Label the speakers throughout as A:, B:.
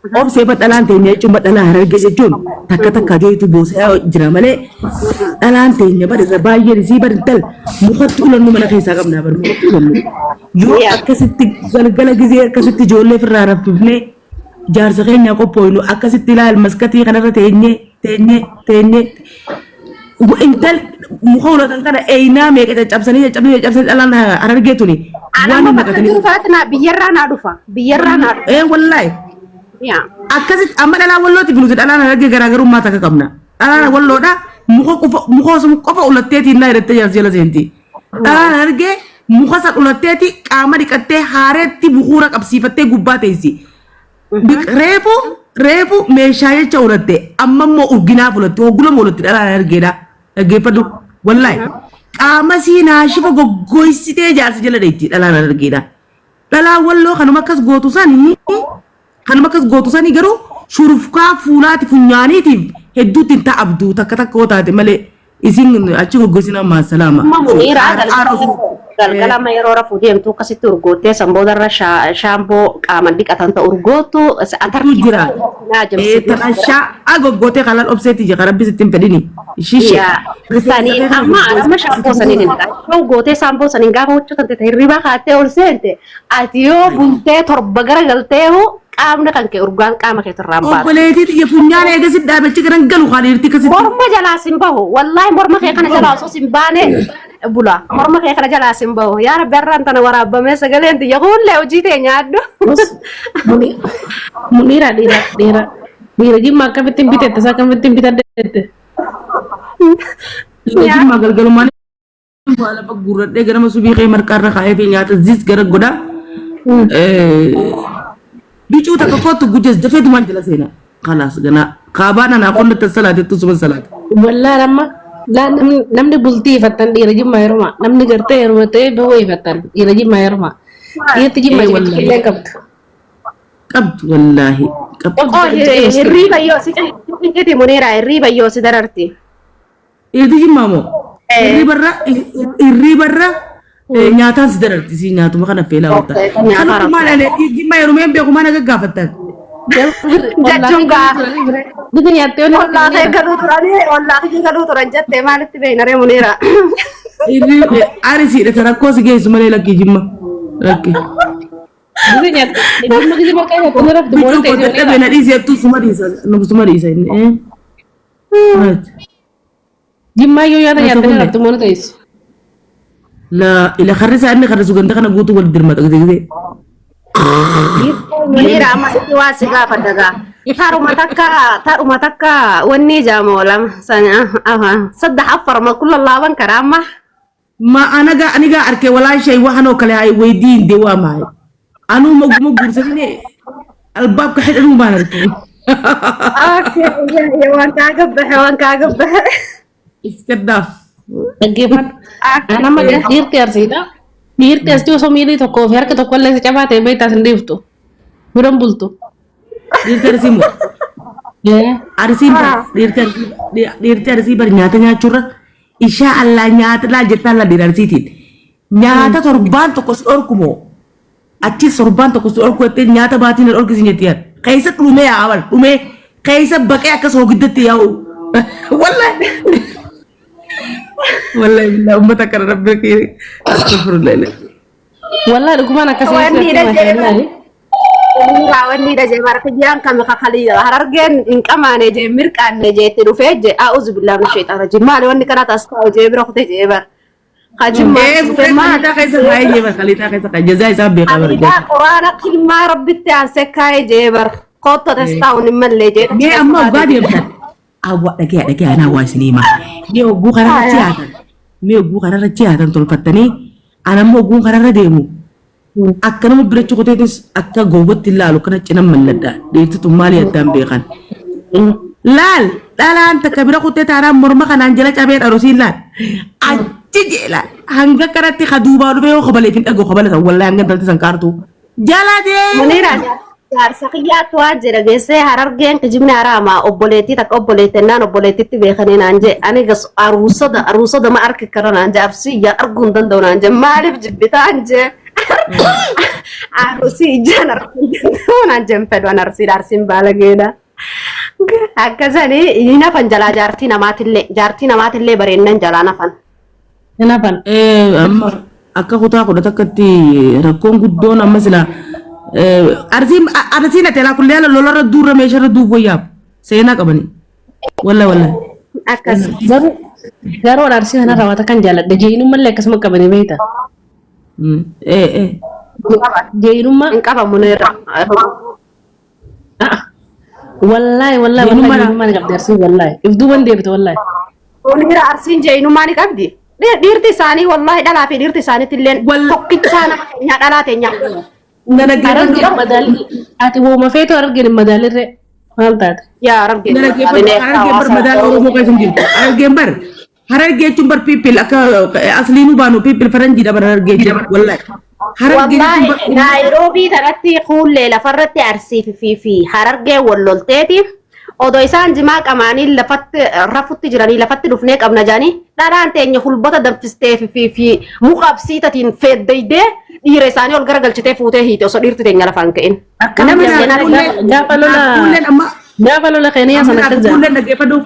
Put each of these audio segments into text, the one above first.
A: Obsee bar dhalaan teenya jechuun bar dhalaa Harargee jechuun takka takka jooytu boosaa jira malee dhalaan teenya bar irra baay'een isii bar intal mukatti ulannu mana keessaa qabnaa bar mukatti ulannu. Yoo akkasitti galgala gizee akkasitti ijoollee ofirraa raffifnee jaarsa keenyaa qophooynu akkasitti ilaal maskatii kanarra teenyee teenyee teenyee intal muka ulatan kana eeynaa meeqa caccabsanii caccabsanii caccabsanii dhalaan Harargee tuni
B: Ana
A: waan
B: amma
A: hin
B: bakka
A: naqatanii.
B: jiru kanatti naa biyyarraa naa dhufa. Biyyarraa naa dhufa.
A: Ee wallaahi.
B: Yaa.
A: Akkasitti amma dhalaa wallootiif nuti dhalaan Harargee garaagarummaa takka qabna. Dhalaan walloodha muka qofa muka osoo qofa ulatteetiin naa hidhattee jaarsa jala seenti. Dhalaan Harargee muka san ulatteeti qaama dhiqattee haareetti bukuura qabsiifattee gubbaa teessi. Reefu reefu meeshaa jecha ulatte amma immoo urginaaf ulatte hoggulama ulatte dhalaan Harargeedha. Dhaggeeffadhu wallaahi qaama sii naashifa goggoysitee jaarsa jala dheetti dhalaan Harargeedha. Dhalaan walloo kanuma akkas gootu sanii kanuma akkas gootu sanii garuu shurufkaa fuulaati funyaaniitiif hedduutti hin ta'abdu takka takka yoo taate malee isin achi goggoysina ammaa salaama.
B: Amma muniiraa
A: Aara aara
B: galgala galgala amma yeroo rafuu deemtu akkasitti urgoottee san boodarra shaamboo qaaman dhiqatan ta'u urgoottu
A: Tu
B: atarkii
A: jira.
B: naa jamsitu jira.
A: Tanashaa agoggootee kalaan obseeti jira rabbi sitti hin fedhini. Ishishee.
B: Yaa
A: Rifeensa
B: saniin
A: kee kana
B: amma amma
A: goggoysite
B: shaamboo saniin hin dhiqatu. Gootee shaamboo saniin gaafa huccuu tante hirribaa kaattee ol seente ati yoo bultee torba gara galteehu qaamni kan kee urgaan qaama keetirraa hin baatu.
A: Obboleettii xiyya funyaan eega si dhaabachi garan galu haa dhiirti akkasitti.
B: Morma jalaa sin bahu. Wallaahi morma kee kana jalaa osoo sin baane bula. Morma kee kana jalaa sin bahu. Yaa Rabbi har'aan tana waraabamee sagaleen tiyya kuullee hojii tee nyaadhu.
C: Muniira dhiira dhiira dhiira jimma akkamittiin bitette isaa akkamittiin bitadde.
A: Dhiira jimmaa galgalumaan waa lafa guurradhee ganama subii kee marqaarra kaa'ee fi nyaata zis gara godha. Bicuu takka kootu gujes dafeetumaan jala seena. Kalaas ganaa kaabaan anaa qonna tan salaatettu suma salaata.
C: Wallaan amma laa namni namni bultii ifattan dhiira jimmaa yeruma namni gartee yeruma ta'e bahuu ifattan dhiira jimmaa yeruma dhiirti jimmaa
A: Ee
C: ciqinciqillee
A: wallaahi
C: qabdu.
A: qabdu wallaahi qabdu.
C: Qabdu
B: Oh,
C: ciqinciqillee.
B: hirriiba yoo si cinciti muniira hirriiba yoo si dararti.
A: Dhiirti jimmaa moo? Hirriibarra hirriibarra nyaataan si dararti si nyaatuma kana feelaa oolta.
B: Okay, nyaata
A: Kanuma
B: rakkoo.
A: maal ani jimmaa yeroo beeku maal akka gaafattan?
B: Jechuun gaa
C: Bifa nyaattee olii
B: ollaa kee galuu turanii ollaa kee galuu turan jettee maalitti beekna ree muniira.
A: Ani siidha ta rakkoo si geessu malee lakkii jimma. Lakkii.
C: Bifa nyaattee jimma gisi marqaa nyaattee raftu
A: Bichuu
C: moona
A: koo
C: ta'e
A: dadhabee na dhiisi jettu suma dhiisa suma dhiisa inni.
C: Jimmaa yoo nyaata
A: Nyaata
C: nyaattanii
A: kunne.
C: raftu moona ta'es.
A: La ila karrisaa inni karrisu ganda kana guutuu wal dirmata gise gise.
B: Muniira amma sitti waa si gaafadha gaa. Taruma takka taruma takka wanni jaamoo lama sana saddex afar ma kula laaban karaa amma.
A: Ma anaga aniga arkay walaashay waxan oo kale hay weydiin dee waa maxay? Anuu ma guma guursanine albaabka xidhanuu baan arkay.
B: Okay, waan kaaga baxe waan kaaga baxe.
A: Iska dhaaf.
C: Dhaggeeffadhu. An amma dhiirti arsiidha. Dhiirti arsii osoo miilli tokkoo fi harka tokko illee si cabaa ta'e beektaa sin dhiiftu. Biran bultu.
A: Dhiirti arsii moo? Arsiin bar dhiirti arsii dhiirti arsii bar nyaata nyaachuurra ishaa allaa nyaata laal jettaan laal dhiira arsiitiin. Nyaata torbaan tokko si dhorku moo? Achis torbaan tokko si dhorku jettee nyaata baatiin na dhorkisi jetti yaad. Keessa dhumee yaa abal dhumee keessa baqee akkas hogiddatti yaa'u. Wallahi. Wallahi billahi uummata kana rabbi kee astaghfirullah.
C: Wallaahi dhugumaan akkasii
B: Wanni
C: sitti
B: dha
C: maashaa
B: jee Wanni dha jee bara kiyyaan kami kakaliya harargeen hin qamaane jee mirqaanne jee itti dhufee jee a'uuzu billaahi min shayxaan rajiim maali wanni kana taas taa'u jee bira kute jee bara. Kajimmaa
A: Ee
B: dhufe
A: gurree
B: maali?
A: khaliixaa keessa kaa'ee jee bara khaliixaa keessa kaa'ee jazaa isaa beekaa bara
B: Khaliidhaa
A: jazaa.
B: quraana kilmaa rabbitti aansee kaa'ee jee bara. Kootta tas taa'u hin mallee jee
A: Mee amma hoggaa deemtan awwa dhagee dhagee anaa waa isinii himaa. Mee hogguu kanarra chiyaatan mee hogguu kanarra chiyaatan tolfattanii ana ammoo hogguun kanarra deemu akka nama bira cukuteetis akka gowwatti ilaalu kana cina malladha dhiirti tun maali addaan beekan. Laal dhalaan takka bira kuttee taanaan morma kanaan jala cabee dharosiin laal. Achi jee laal hanga kanatti ka duubaa dhufee yoo kabaleef hin dhaga'u kabala san wallahi hanga intalti san kaartuu. Jala
B: Muniira
A: deema.
B: jaarsa kiyyaatti waan jedha geessee harargeen kijibni haraama obboleettii takka obboleettennaan obboleettitti beekanii naan jee ani gas aruusada aruusada ma arki kara naan jee arsii yaa arguu hin danda'u naan jee maaliif jibbitaan jee. Arusii ijaan arguu hin danda'u naan jeen fedhu an arsiidha arsiin baalageedha. Akkasanii hin hafan jalaa jaartii namaatillee bareennan jalaa nafan.
C: Hin hafan.
A: Amma akka kutaa kudha takkatti rakkoon guddoon amma sila arsiin arsiin ati alaa kullee lolarra duurra meeshaarra duuf wayyaaf seenaa qabani. Walla walla.
B: Akkas.
C: Garuu garuu an arsii kanarraa waan takkan jaalladha. Jeenummallee akkasuma qabanii beekta.
A: Ee ee.
C: Jeenummaa
B: Hin qabamu nirra.
C: Wallaahi wallaahi
A: Jeenummaa
C: wallaahi jeenummaa ni qabdi arsiin wallaahi. If duuban deebite wallaahi.
B: Munira arsiin jeenummaa ni qabdi. Dhiirti isaanii wallaahi dhalaa fi dhiirti isaaniitti illee tokkichaa nama keenyaa dhalaa teenyaa.
A: Na dhaggeeffadhu.
C: Harargeen madaalli ati wooma feetu harargeen hin madaalirre maal taate?
B: Yaa rabbi.
A: Na dhaggeeffadhu. Harargeen bar madaala Oromoo keessa hin jirtu. Harargeen bar harargee jechuun bar people akka asliinuu baanu people faranjiidha bar harargee jechuun wallaahi. Harargee jechuun bar
B: Wallaahi Naayiroobii kanatti kuullee lafarratti arsii fi fi harargee wal lolteeti. Odoo isaan jimaa qamaanii lafatti rafutti jiranii lafatti dhufnee qabna jedhanii dhalaan teenya hulbata danfistee fi fi fi muka absiitatiin feeddeydee dhiira isaanii ol garagalchitee fuutee hiite osoo dhiirti teenya lafaan ka'in.
C: Akkam
A: Nama
C: jaalladha.
A: naaf
C: Gaafa lola
A: kuulleen amma
C: gaafa lola keeniyaa sana akkas jaalladha.
A: kuulleen dhaggeeffadhu.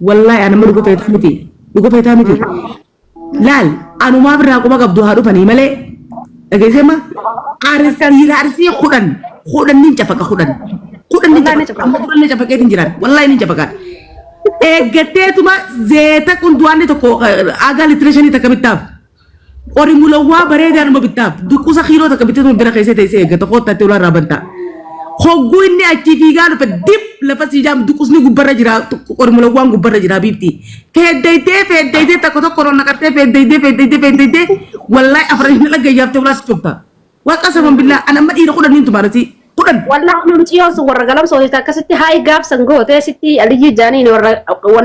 A: Wallaahi anuma dhuga feetaa miti. Dhuga feetaa miti. Laal anumaa birraa quba qabdu haa dhufanii malee dhageessee ma dhiira arsii kudhan kudhan nin cafaqa kudhan kudhan nin cafaqa amma kudhan nin cafaqeetiin jiran wallaahi nin cafaqa. Eeggatteetuma zeeta qunduwaanni tokko agaa litira shanii takka bittaaf. Qori mulawwaa bareedaanuma bittaaf duqusa kiiloo takka bitteetuma bira keessee teessee eeggata koottaatti ulaa irraa bantaa. Hogguu inni achii fiigaa dhufe dib lafa sii jaam duqusni gubbarra jira qori mulawwaan gubbarra jira biifti. Feeddaytee feeddaytee takka tokko ol naqattee feeddaytee feeddaytee feeddaytee wallaahi afran hin dhaggeeyyaftee ulaatti cufta. Waaqa saban billaa an amma dhiira kudhan hin tumaarasi kudhan.
B: Wallaahi nu ciyoon sun warra galamsooti akkasitti hayi gaafsan gootee sitti aliyyii jaaniin warra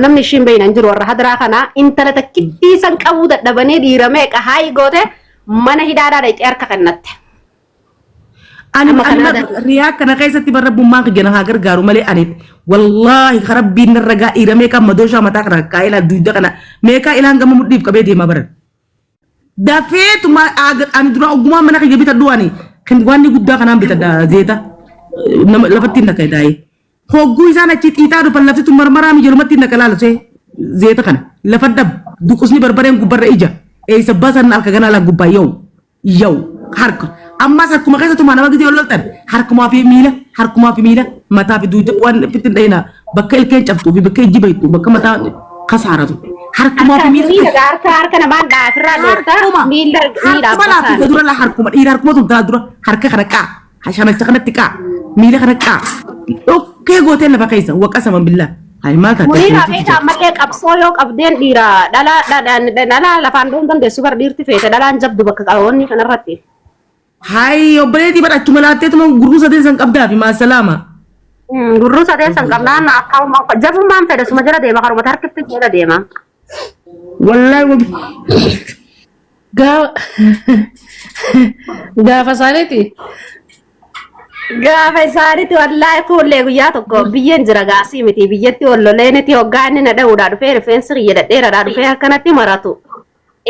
B: namni ishiin beeyna hin jiru warra hadiraa kana intala takkittii san qabuu dadhabanii dhiira meeqa hayi goote mana hidhaadhaa dhaqxee harka kennatte.
A: Ani
B: Amma
A: ani
B: kanaa
A: bar riyaa kana keessatti bar rabbummaan kiyya na haa gargaaru malee ani wallaahi ka rabbiin narra gaa dhiira meeqaa madooshaa mataa kana kaa'ee ilaa dugda kana meeqaa ilaan gama mudhiif qabee deemaa baran. Dafeetuma ani dura ogummaa mana kiyya bitadhu ani kan waan guddaa kanaan bitadha zeeta nama lafatti hin nakka daa'ee. Hogguu isaan achi xiixaa dhufan lafti tun marmaraa mijalumatti hin nakka laalu zeeta kana lafa dhab duqusni barbareen gubbarra ija eessa basan halka ganaa laa gubbaa yoo Yaw harka ammas harkuma keessa tumaa nama gisee ol loltan harkumaa fi miila harkumaa fi miila mataa fi duuda waan fitti hin dhayina bakka ilkeen cabxuu fi bakka ijji baytu bakka mataa kasaaratu harkumaa fi miila
B: Miila harka harka namaan dhaafirraa dhoofta
A: harkuma
B: miila miila
A: harkuma laafii
B: abbasaan.
A: dura la harkuma dhiira harkuma tumtaa dura harka kana qaa shanacha kanatti qaa miila kana qaa dhokkee gootee lafa keessa waqa saman billaa hayi maal taate
B: Muniira feeta ammallee qabsoo yoo qabdeen dhiira dhalaa dhalaa lafaan dha'uun dandeessu bara dhiirti feete dhalaan jabdu bakka qaboonni kanarratti.
A: Hayi obboleetii bara achuma laatteetuma gurguu sadeen san qabdaa fi maasalaama.
B: Gurruu sadeen san qabnaan akkuma jabummaan fedhe suma jala deema karuma harkifti jala deema.
A: Wallahi wabi.
C: Gaafa gaafa isaaniiti.
B: Gaafa isaanitti wallaahi kuullee guyyaa tokko biyyeen jira gaasii miti biyyatti wal loleeniti hoggaa inni na dha'uudhaa dhufee rifeensi kiyya dhedheeraadhaa dhufee akkanatti maratu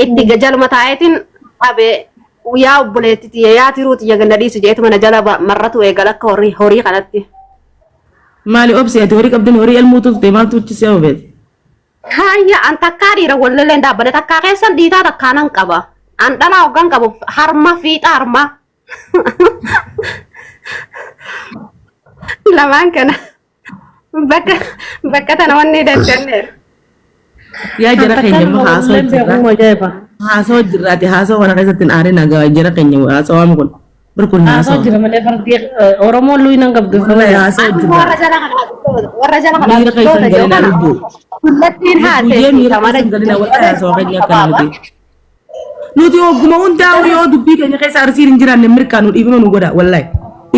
B: itti jaluma taa'eetiin qabee yaa obboleetti tiyya yaa tiruu tiyya ganna dhiisi jeetuma na jala marratu eegala akka horii horii kanatti.
A: Maali obsi ati horii qabdin horii elmuu turte maaltu uchi si hawweet.
B: Haayya an takkaa dhiira wal loleen dhaabbate takkaa keessan dhiitaa takkaa nan qaba. An dhalaa hoggan qabu harma fiixa harma. Lamaan kana bakka bakka tana wanni daddanneera.
A: Yaa jara keenya amma haasoo jirra.
C: Ajaa'iba.
A: Haasoo jirraati haasoo kana keessatti hin aarin nagaa jara keenya haasoo waan kun. Bir kun
C: Haasoo
A: haasoo.
C: jira malee fardi Oromoon luyi nan qabdu.
A: Wallahi haasoo
B: Amma
A: jirra.
B: warra jala kanaa warra jala kanaa
A: Miira keessa hin galinaa lubbuu.
B: Kullattiin haatee
A: Guyyee miira keessa hin galinaa wallahi haasoo keenya akkana miti. Nuti hogguma hundaa'u yoo dubbii keenya keessa arsiin hin jiraanne mirkaa nu dhiifama nu godha wallahi.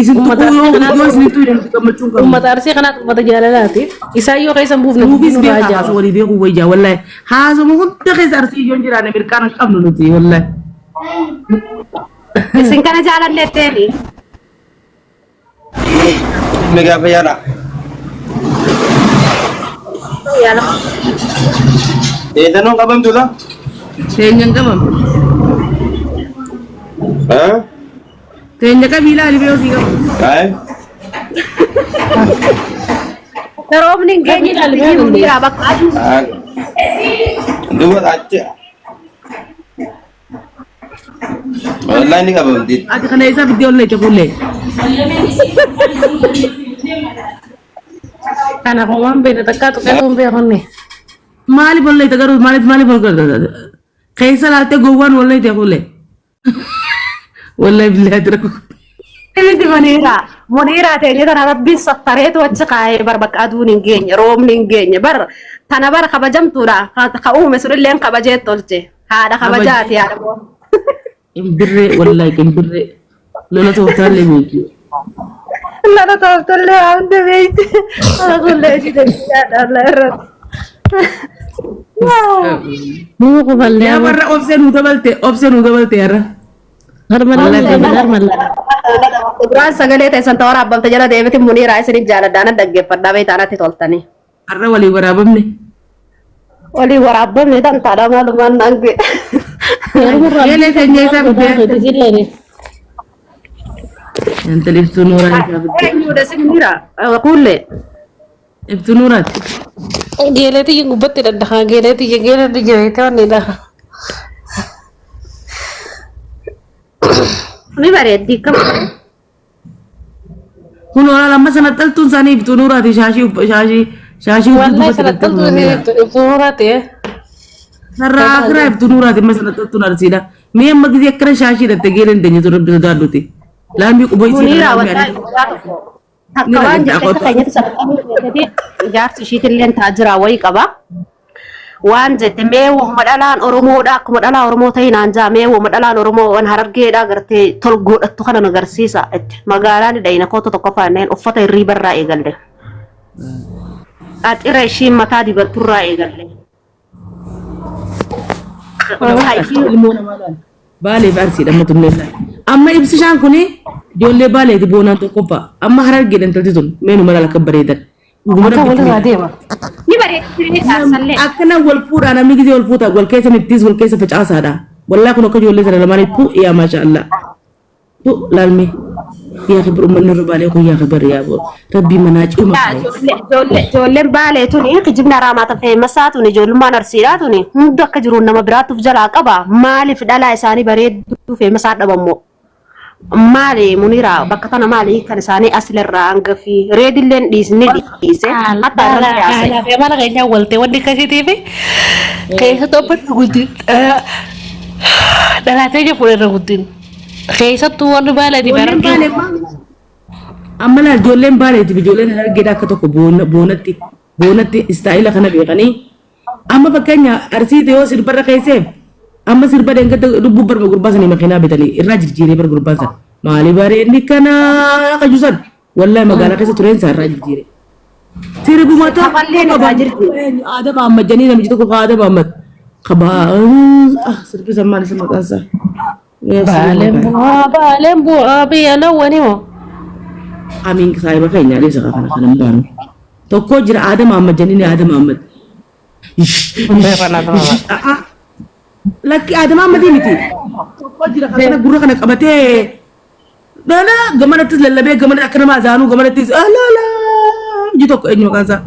A: Isin
C: Uummata
A: tuquu yoo
C: Arsii kanaatu
A: yoo isin tuquu nuti gammachuu hin qabnu.
C: Uummata Arsii kanaatu uummata jaalalaati. Isaan yoo keessa hin buufne
A: Nuufis
C: dubbiin nurraa
A: beekaa haasoo
C: ajaa'iba.
A: walii beekuu wayyaa wallahi. Haasoma hunda keessa arsii yoo hin jiraanne mirkaan hin qabnu nuti wallahi.
B: Isin kana jaalalleetteeni.
D: Ni gaafa yaala. Eedannoon qabamtuudha?
A: Teenyan qabam.
D: Eh?
A: Teenya qabii ilaali biyoo sii qabu.
D: Ay.
B: Roobni hin geenye
C: Qabii ilaali
B: biyyi
C: biyoo
B: Muniiraa bakka aduu.
D: Duuba achi. Wallahi ni qabamti.
A: Ati kana isaa fiddee ol leete fuullee.
C: Kana homaan beekne takkaa tuqee tuun beekonne.
A: Maaliif ol leete garuu maaliif maaliif ol galta? Keessa laaltee gowwaan ol leete fuullee. Wallahi billahi ati rakkoo.
B: Miti Muniiraa. Muniiraa teenye tana rabbiin sattareetu achi kaa'ee bar bakka aduun hin geenye roobni hin geenye bar tana bara kabajamtuudha ka uume sunilleen kabajee tolche haadha kabajaati haadha moo.
A: Qinbirree wallahi qinbirree. Lola tooftaallee beekti.
B: Lola tooftaallee waan hunda beekti. Ana kullee ishee danda'aadha Allah irratti.
C: Muu kufallee
A: Yaa warra obsee nuu dabalte obsee nuu dabalte har'a.
C: harmallee harmallee.
B: Duraan sagalee teessan ta'uu waraabamte jala deebiti Muniiraa isiniif jaaladha anan dhaggeeffadhaa beektaa natti toltanii.
A: Har'a walii waraabamne.
B: Walii waraabamne tantaadha maalumaan naan ga'e.
A: Eelee teenya isaa fiddee. Intal ibstuu nuuraa isaa fiddee.
B: Eenyudha si Muniiraa? Kuullee.
A: Ibstuu nuuraati.
C: Geeleetii gubbatti daddahaa geeleetii geeleetii jireetii wanni dhaha.
B: Ni bareeddi akkam.
A: Kun olaal amma sana xaltuun isaanii ibstuu nuuraati shaashii shaashii shaashii
C: Wallahi sana xaltuu ibsuu ta'e.
A: Sarara akiraa ibstuu nuuraati amma sana xaltuun arsiidha. Mee amma gisee akkana shaashii hidhatte geeleen teenye rabbi sodaadhuti. Laambii quba isii
B: Muniiraa
A: laambii
B: wallahi
A: adii.
B: guyyaa tokko. Takka waan jette akka keenyatti salphamuu keessatti ijaarsi ishiitillee taajira wayii qaba. Waan jette mee wahuma dhalaan Oromoodha akkuma dhalaa Oromoo ta'e naan jaa mee wahuma dhalaan Oromoo waan harargeedha gartee tolgoodhattu kana nu agarsiisa itti magaalaan dhayina kootu tokkoffaa inneen uffata hirriibarraa eegalle. Qaxira ishiin mataa dibatturraa eegalle.
A: Ilmoo namaa laala. Baalee fi Arsiidha amma tunnee laala. Amma ibsishaan kuni ijoollee Baaleeti boonaan tokkoffaa. Amma harargeedha intalti tun mee nu malaala akka bareedan. Dhuguma
C: Akka
A: rabbitti
C: walirraa
A: mee.
C: deema.
B: Ni bareedu jaarsallee.
A: Akkana wal fuudhaa namni gisee wal fuutaa wal keessa mittiis wal keessa facaasaadha. Wallaa kun akka ijoollee sana lamaanii pu yaa maasha Allah. Pu laalme yaa kibir uummanni irra baalee kun yaa kibir yaa boo rabbii manaa cima kaa'e.
B: Ijoolleen baalee tuni kijibni haraamaa ta'e masaa tuni ijoollummaan arsiidhaa tuni hundi akka jiruun nama biraatti of jalaa qaba. Maaliif dhalaa isaanii bareedduu fi masaa dhabammoo? Maali Muniiraa bakka tana maali kan isaanii asirraa hanga fi reedilleen dhiisni dhiise hatta irratti haasa'e.
C: Haadhaa fi amala keenyaa waltee wanni akkasiitii fi keessattuu abban guddin dhalaatee jiru fuudhee irra guddin keessattuu warri baaleetii fi
A: Ijoolleen
C: harargee
A: baalee maal? Amma laal ijoolleen baaleetiif ijoolleen harargeedha akka tokko boonatti boonatti istaayila kana beekanii amma fakkeenya arsii yoo sirbarra keessee amma sirba deengatti lubbuu barba gurbaa sanii makiinaa bitanii irraa jijjiiree bar gurbaa san maali bareedni kanaa kaju san wallahi magaalaa keessa tureen isaa irraa jijjiire. Sirbuma tokko
B: Taphalleen irraa
A: qaban
B: jirti.
A: Aadam Ahmad janii namichi tokko Aadam Ahmad qabaa sirbi san maal isa maqaan isaa.
C: Baaleen bu'aa baaleen bu'aa biyya lawwanii moo
A: Amiin saahiba keenya adeemsa kana kana hin baanu. Tokko jira Aadam Ahmad janii Aadam Ahmad. Lakki Aadam Ahmadii miti. Tokko jira kana gurra kana qabatee dhala gamanattis lallabee gamanatti akka nama azaanuu gamanattis alaala ji tokko eenyu maqaan isaa.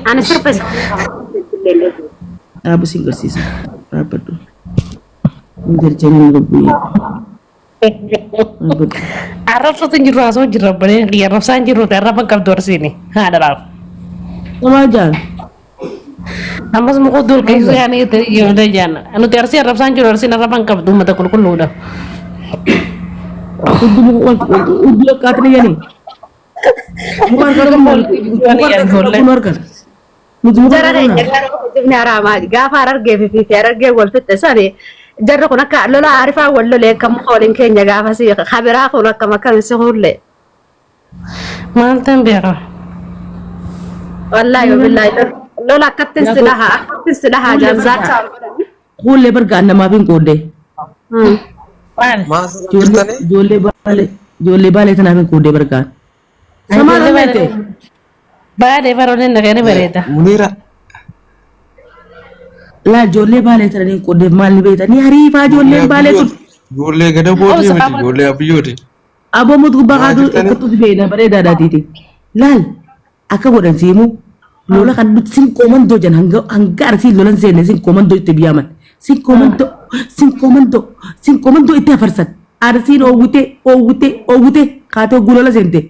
B: Ani sirba isaa.
A: Dhaabu siin garsiisa. Dhaabbadhu. Hin jarjariin lubbuyyee. Dhaabbadhu.
C: Arrabsatu hin jiru haasoo jirra obbolee arrabsaa hin jiru arraba qabdu arsiini haadha laaf.
A: Namaa jaan.
C: Ammas muka dur keessa yaanii ijoollee jaan nuti arsii arrabsaa hin jiru arsiin arraba hin qabdu uummata qulqulluudha.
A: Hudduu muka hudduu akkaatni yani. Muka harka muka harka harka. Nuti muka
B: Jara
A: harka
B: keenya gaafa kijibni haraamaa gaafa harargee fi fi harargee wal fixxe sani jarri kun akka lola arifaa wal lolee akka muka waliin keenya gaafa si kabiraa kun akkam akkam si hullee.
C: Maal ta'an beekaa?
B: Wallaahi billaahi lola akkatti si dhaha akkatti si dhaha jaanzaachaa.
A: Kuullee bargaan namaaf hin qoodde.
C: Maal?
E: Maal asirra jirtanii?
A: Ijoollee baalee ijoollee baalee tanaaf hin qoodde bargaan. Samaan olleete.
C: Baalee baroonni nagani bareeda.
E: Muniira.
A: Laa ijoollee baalee tana hin qoodde maal ni beekta? Ni hariifaa ijoolleen baalee tun.
E: Ijoollee gada bootii
C: Obsa
E: miti
C: qaba.
E: ijoollee abiyyooti.
A: Aboo mut gubbaa
E: Maa
A: kaatu
E: jirtani?
A: akkattu si beena bareedaadhaatiiti. Laal akka godhan siimu lola kan nuti sin koomandoo jan hanga hanga arsiin lolan seenne sin koomandoo itti biyaaman. Sin koomandoo sin koomandoo sin koomandoo itti afarsan. Arsiin oowwite oowwite oowwite kaatee hogguu lola seente.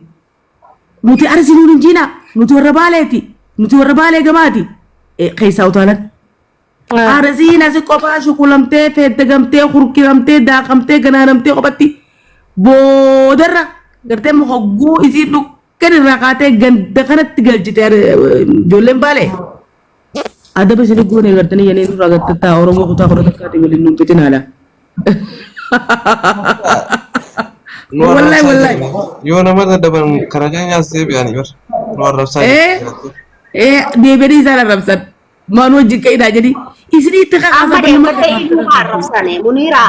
A: Nuti arsiin nuun hin jiinaa nuti warra baaleeti nuti warra baalee gamaati. Keessaa utaalan. Arsiin asi kophaa shukulamtee, feeddagamtee, hurkiramtee, daaqamtee, ganaanamtee kophatti boodarra gartee hogguu isiin dhukkan irraa kaatee ganda kanatti galchite ijoolleen baalee. Adaba isin goone gartanii yenee nurraa gartattaa Oromoo kutaa kudha takkaati waliin nuun fixinaadha.
E: Nu
A: Wallahi
E: arrabsaa
A: wallahi.
E: jirra. Yoo nama dadhaban karaa keenyaas deebi'anii bar. Nu arrabsaa
A: Eh
E: jirra.
A: eh deebi'anii isaan arrabsan. Maan wajjin ka'inaa jedhi. Isinii itti
B: Amma
A: kakaasan nama
B: deemtee iluu arrabsane Muniira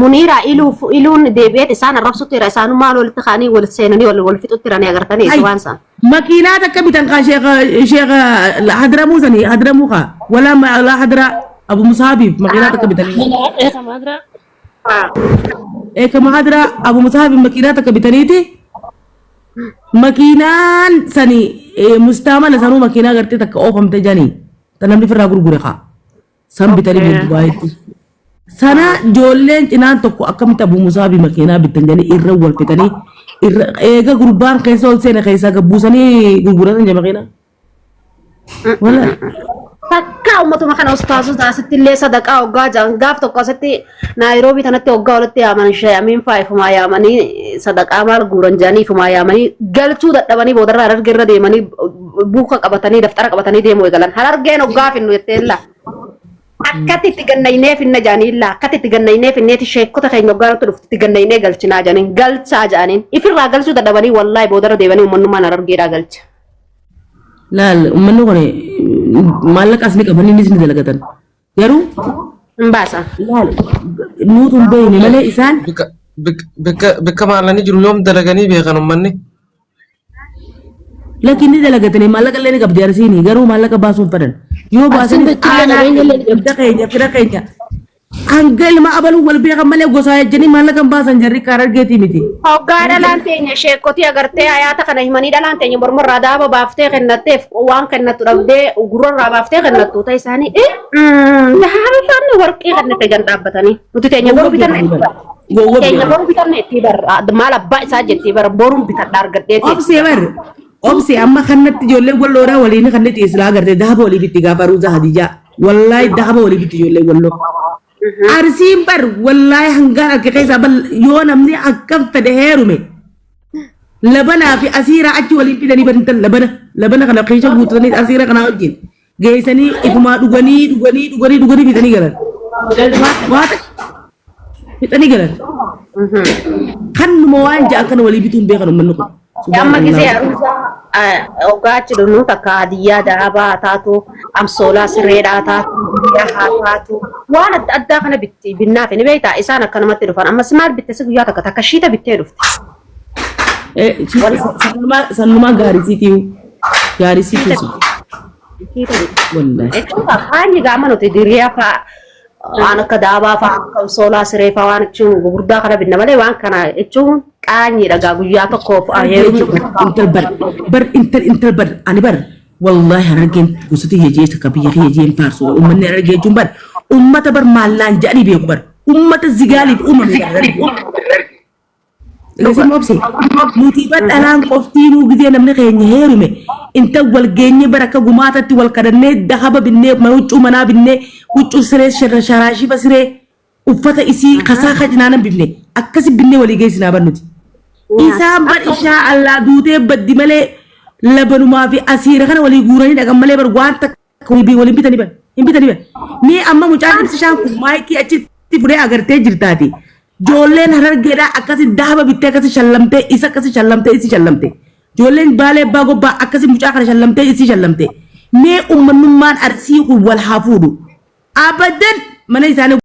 B: Muniira iluu iluun deebi'eet isaan arrabsutti jira isaanummaan walitti kaanii wal seenanii wal wal fixutti jiranii agartanii
A: Ay,
B: waan san.
A: makiinaa takka bitan kaa sheekh sheekh hadramuu sanii hadramuu kaa walaa walaa hadra abu musaabiif makiinaa takka bitanii.
C: Eeka maadraa.
A: Eekama hadra abu musaabiif makiinaa takka bitaniiti. Makiinaan sani mustaamala sanuu makiinaa gartee takka oofamte janii ta namni firraa gurgure kaa san bitanii biyya Dubaayitti. Sana ijoolleen cinaan tokko akkamitti Abuu Musaabii makiinaa bittan jedhanii irra wal fixanii irra eega gurbaan keessa ol seene keessaa gabbuusanii gurguratan jee makiinaa. Wala
B: Takka ummatuma kana ustaazota asitti illee sadaqaa hoggaa jiran gaaf tokko asitti Naayiroobii tanatti hoggaa walitti yaaman shayamiin faa ifumaa yaamanii sadaqaa maal guuran jedhanii ifumaa yaamanii galchuu dadhabanii boodarra harargee irra deemanii buuka qabatanii daftara qabatanii deemuu eegalan. Harargeen hoggaa finnu jetteella. Akkatti itti gannaynee finna jedhaniilla akkatti itti gannaynee finneeti sheekota keenya hoggaa nutti dhufti itti gannaynee galchinaa jedhaniin galchaa jedhaniin ifirraa galchuu dadhabanii wallaahi boodarra deemanii uummanummaan harargeedhaa galcha.
A: Laal uummanni kun maallaqas ni qaban innis ni dalagatan. Garuu
B: Hin baasan.
A: laal nuutu hin beekne malee isaan
E: Bikka bikka bikka bikka maallaqni jiru yoom dalaganii beekan uummanni?
A: Lakki ni dalagatanii maallaqa illee ni qabdi arsiini garuu maallaqa baasuu hin fedhan. Yoo
C: Arsiin
A: baasanis
C: dachillee
A: aanaa
C: qabeenya illee ni
A: keenya,
C: qabdi.
A: ganda keenya, fira keenya hanga ilma abaluu wal beekan malee gosaa ejjanii maallaqa hin baasan jarri kaar argeetii miti.
B: Hoggaa dhalaan teenya sheekotii agartee hayaata kana himanii dhalaan teenya mormarraa daaba baaftee kennatteef waan kennattu dhabdee gurrarraa baaftee kennattu ta'e isaanii dahaaba warqii kennate gan dhaabbatanii nuti teenya
A: Gowwa
B: boru bitanna
A: beekanii
B: itti
A: bara.
B: bara
A: Gowwa
B: teenya
A: beekan.
B: boru bitanna itti bara maal abbaa isaa jetti bara boruun bitadha argadheeti.
A: Obsee bar obsee amma kannatti ijoollee walloodhaa waliin kannatti islaa agartee dahaba walii bitti gaafa ruuza hadijaa wallaahi dahaba walii bitti ijoollee walloo. Arsiin bar wallaahi hangaan harka keessaa bal yoo namni akkam fedhe heerume labanaa fi asiiraa achi waliin fidanii bar labana labana kana keessa guutatanii asiira kanaa wajjin geessanii ifumaa dhuganii dhuganii dhuganii dhuganii fixanii galan. Waa takka fixanii galan. Kanuma waan ja'an kana walii bituun beekan uummanni kun.
B: Amma gisee
A: Subhaanallah.
B: aruusaa hoggaa achi dhufnu takka hadiyyaa dahabaa haa taatu, amsoolaa sireedhaa haa taatu, biyyaa haa taatu, waan adda addaa kana bitti binnaaf ni beektaa isaan akkanumatti dhufan. Ammas maal bitte si guyyaa takka takka shiita bittee dhufte.
A: Sanumaa sanumaa gaarii siitii gaarii siitii
B: Shiita
A: sun
B: shiita bitte.
A: wallahi.
B: Jechuun kaanyi gaama nuti diriyaa fa'aa waan akka daabaa fa'aa akka amsoolaa siree fa'aa waan jechuun gurguddaa kana binna malee waan kana jechuun qaanyiidha gaa guyyaa tokkoof heerumni
A: Intal bar bar intal intal bar ani bar wallahi harargeen gosa tiyya jee takka biyya kiyya jeen faarsu uummanni harargee jechuun bar ummata bar maallaan jedhanii beeku bar ummata zigaaliif uumame bar harargee. Isin obse nuti bar dhalaan qoftiinuu gizee namni keenya heerume inta wal geenye bara akka gumaatatti wal kadhannee dahaba binnee huccuu manaa binnee huccuu siree sharaashifa siree uffata isii kasaa kacinaanan bifne akkasi binnee walii geessinaa bar nuti. Isaan bar ishaa allaa duutee baddi malee labanumaa fi asiira kana walii guuranii dhaqan malee bar waan takka waliin bitanii bar hin bitanii bar. Mee amma mucaan ibsishaan kun maayikii achitti fudhee agartee jirtaati. Ijoolleen harargeedhaa akkasi dahaba bittee akkasi shallamtee isa akkasi shallamtee isi shallamte. Ijoolleen baalee abbaa gobbaa akkasi mucaa kana shallamtee isi shallamte. Mee uummanummaan arsii kun wal haa fuudhu. Abadan mana isaanii